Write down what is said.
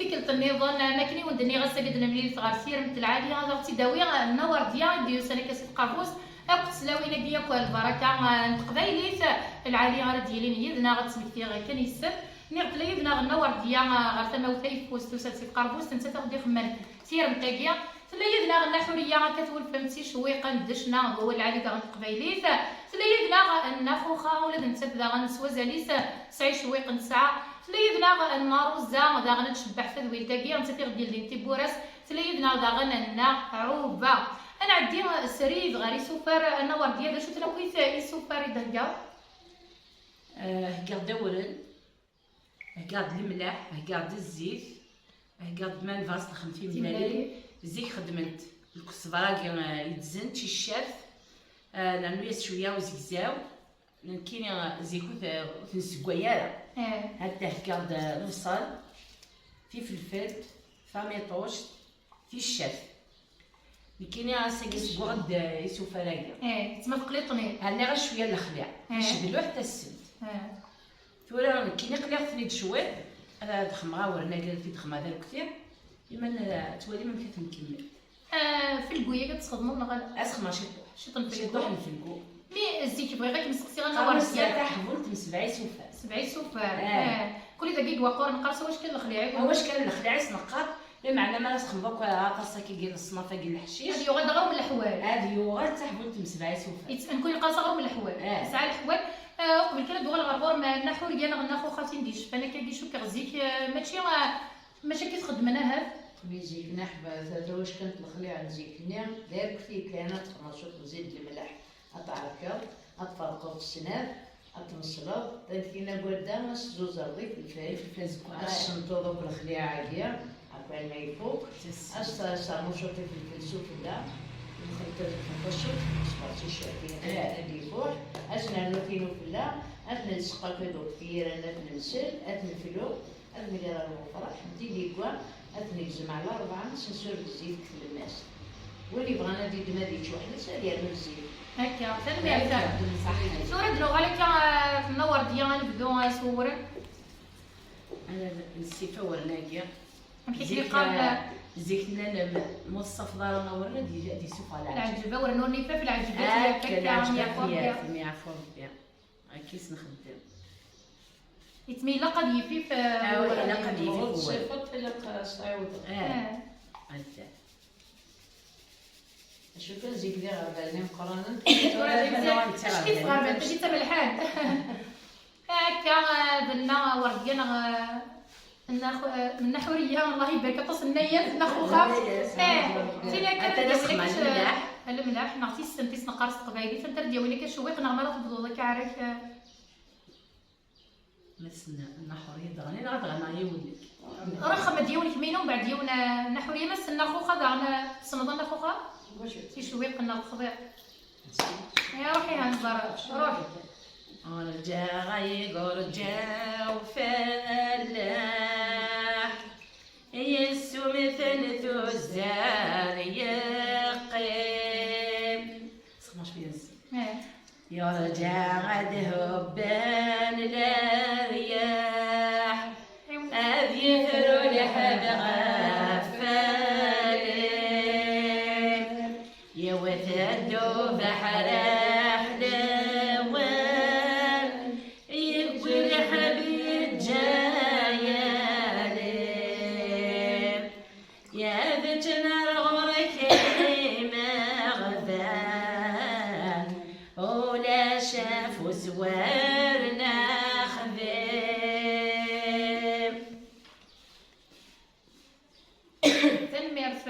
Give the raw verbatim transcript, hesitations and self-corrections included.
Tikkelt nniḍen, am akken i wen-d-nniɣ, ass-agi ad nemlilit ɣer Tiremt Lɛali, ad aɣ-tt-id-tawi Nna Werdiya i d-yusan akka si tqerbuzt, akked tlawin-agi akk n lbaraka n teqbaylit. Lɛali ara d-yilin yid-neɣ, ad d-smektiɣ kan yes-sen. Nniɣ tella yid-neɣ Nna Werdiya ɣer tama-w tayeffust, tusa-d si tqerbuzt, nettat i ɣ-d-ixemmen tiremt-agi. Tella yid-neɣ Nna Ḥuriya, akka twulfemt, s icewwiqen d ccna d wawal lɛali daɣen n teqbaylit. Tella yid-neɣ Nna Xuxa, ula d nettat daɣen s wazal-is tesɛa icewwiqen tesɛa. Tella yid-neɣ Nna Ruza, daɣen ad tcebbeḥ tadwilt-agi, nettat i ɣ-d-yeldin tiwwura-s. Tella yid-neɣ daɣen Nna Ɛuba. Ad nɛeddi srid ɣer isufar, Nna Werdiya, d acu-ten akk isufar i d-theggaḍ? Eh, heggaɣ-d awren, heggaɣ-d lemleḥ, heggaɣ-d zzit, heggaɣ-d ma nebɣa ad s-nexdem timellalin. Timellalin. Zik xedment lkesbar-agi, eh, yeddzen d ticcert, eh, nernu-yas cwiya uzegzaw. Nekkini zik ur t-, ur t-nessewway ara. Eh. Hatta heggaɣ-d lebṣel, tifelfelt, tamiṭuct, ticcert. Nekkini ass-agi sewweɣ-d isufar-agi. Eh, tma teqliṭ-nni. Rniɣ cwiya n lexliɛ. Eh. Icedluḥ tassemt. Eh. Tura nekkini qliɣ-ten-id cwiṭ, ad xedmeɣ awren-agi, ad t-id-xedmeɣ d arekti, iman, eh, ad twalim amek ad t-nkemmel. Eh, felgu-agi ad txedmeḍ neɣ ala? Ad xedmeɣ ciṭuḥ. Ciṭ n felgu. Ciṭuḥ n felgu. Mi zik bɣiɣ ad kem-sseqsiɣ, Nna Werdiya. Sebɛa taḥbult n sebɛa isufar. Sebɛa isufar. Eh. Eh. Kul dagi deg waqur neqqar s wackan lexliɛ. Awackan lexliɛ i s-neqqar, lameɛna mi ara txedmeḍ akk aṭas-agi n leṣnaf-agi n leḥcic. Ad yuɣal d aɣrum n leḥwal. Ad yuɣal d taḥbult n sebɛa isufar. Yettban kul yeqqar s aɣrum n leḥwal. Eh. Yesɛa leḥwal. Eh, uqbel kan ad d-uɣaleɣ ɣer ɣur-m, eh, Nna Ḥuriya neɣ Nna Xuxa tin d-yecfan akka-agi, cukkeɣ zik, eh, mačči, eh, Mačči akka i t-xeddmen ahat? Mi zik neḥbes, tawackan n lexliɛ n zik-nni, d arekti kan, ad txedmeḍ cwiṭ n zzit d lemleḥ, ad tɛerkeḍ, ad tferqeḍ s snat, ad tmeṣleḍ, ad kin agwadda, ad s-tzuzereḍ ifelfel, ifelfel azeggaɣ, ad tessenṭuḍ akk lexliɛa-agi, akk alma ifuk, ad s-, ad s-ternuḍ cwiṭ ifelfel s ufella, lxelṭ, lxelṭ cwiṭ, ṣber s iccerfiyen, eh, ad ifuḥ, ad s-nernu tin ufella, ad t-nelseq akk deg tira, ad t-nemsel, ad t-neflu, Ad nili ɣer lmefreḥ, d tin yeggan, ad t-negzem ɛla rebɛa, s nsureg zzit deg tlemmast. Win yebɣan ad iddem ad yečč weḥd-s, ad yernu zzit. Akka, tanemmirt. Akka, d lmeṣaḥ. Tura ad nuɣal akka, eh, Nna Werdiya, ad nebdu, eh, s uwren. Ana nessif awren-agi. Amek i zik, ken-iqqar, eh, zik nnan, ma ur tessafeḍ ara awren, ad y-, ad yessufeɣ leɛǧeb. Leɛǧeb, awren ur nifaf, leɛǧeb, akka, akka, leɛǧeb, mi yeɛfu Rebbi. Mi yeɛfu Rebbi. Akka i s-nxeddem. Yettmi ilaq ad yifif, eh, ah, ilaq ad yifif. Tṣifuḍ, ilaq ad s-tɛiwdeḍ. Eh. Eh. Akka. Acu kan zik d iɣerban imeqqranen. Tura d iɣerban, acki tɣerbant, acki d tamelḥant. Akka, eh, d Nna Werdiya neɣ, eh, Nna Xu-, eh, Nna Ḥuriya, Allah ibarek, aṭas n nnayat, Nna Xuxa. Nnayat, eh, ah, tin akka ad d-yawin akka lemleḥ. Lemleḥ, neɣ tissent i s-neqqar s teqbaylit, anta ara d-yawin akka cewwiq, neɣ ma ara tebduḍ akka ɛrak, eh, Ma tessnem Nna Ḥuriya daɣen, neɣ ad ɣennaɣ yiwen nekk. Ruḥ xdem-d yiwen kemmini, umbeɛd yiwen, eh, Nna Ḥuriya, ma tessnem Nna Xuxa daɣen, eh, tessneḍ Nna Xuxa? Ticewwiqen neɣ texḍiḍ? Eh, ruḥ, ihi, ad nẓer, ruḥ. Urǧaɣ ay urǧaw fallaḥ, yessumten tuzzar yeqqim. Sexma cwiya nsel. Eh. Yurǧa ad hubban leryaḥ, ad yefru lḥeb ɣef wallen. Yewwet-d ubeḥri ḥlawan, yewwi lḥeb yeǧǧa yalem. Yad ččen ar ɣur-k ay imeɣban, ulac afus war nexdem. Tanemmirt.